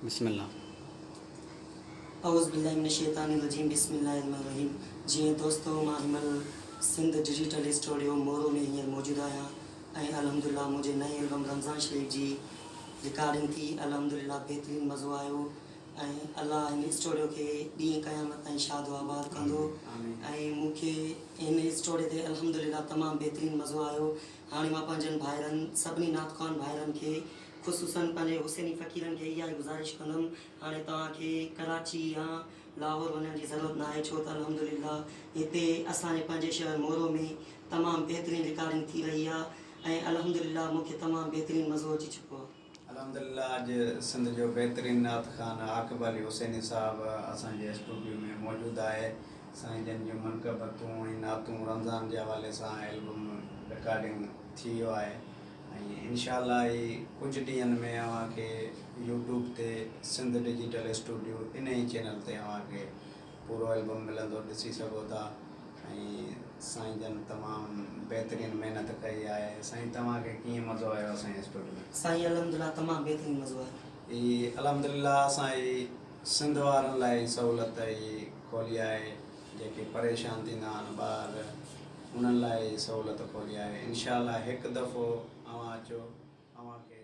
بسم الله. اعوذ بالله من الشيطان الرجيم بسم الله الرحمن الرحيم جيئن دوستو مان هن مهل سنڌ ڊجيٽل اسٽوڊيو مورو ۾ هينئر موجود آهيان ۽ الحمدلله منهنجي نئين البم رمضان شريف جي رڪارڊنگ ٿي الحمدلله بهترين مزو آيو ۽ الله هن اسٽوڊيو کي ڏينهن قيامت تائين شاد و آباد ڪندو ۽ مون کي هن اسٽوڊيو تي الحمدلله تمام بهترين مزو آيو هاڻي مان پنهنجن ڀائرن سڀني نعت خوان ڀائرن کي خصوصاً پنهنجي حسيني فقيرن کي اها ئي گذارش ڪندم هاڻي توهان کي ڪراچي يا لاهور وڃڻ جي ضرورت ناهي ڇو ته الحمدلله هتي اسان جي پنهنجي شهر مورو ۾ تمام بهترين رڪارڊنگ ٿي رهي آهي ۽ الحمدلله مون کي تمام بهترين مزو اچي چڪو آهي. الحمدلله اڄ سنڌ جو بهترين نعت خوان عاقب علي حسيني صاحب اسان جي اسٽوڊيو ۾ موجود آهي سائين جن جون منقبتون ۽ نعتون رمضان جي حوالي سان البم رڪارڊنگ ٿي ويو آهي ۽ انشاء الله هي ڪجهه ڏينهن ۾ اوهان کي يوٽيوب تي سنڌ ڊجيٽل اسٽوڊيو انهي چينل تي اوهان کي پورو البم ملندو ڏسي سگهو ٿا ۽ سائين جن تمام بهترين محنت ڪئي آهي سائين توهان کي ڪيئن مزو آيو اسان جي اسٽوڊيو ۾. سائين الحمدلله تمام بهترين مزو آيو. هي الحمدلله اسان هي سنڌ وارن لاء هي سهولت هي کولي آهي جيڪي پريشان ٿيندا آهن ٻاهر انهن لاء هي سهولت کولي آهي انشاء الله هڪ دفعو اوهان اچو اوهان کي.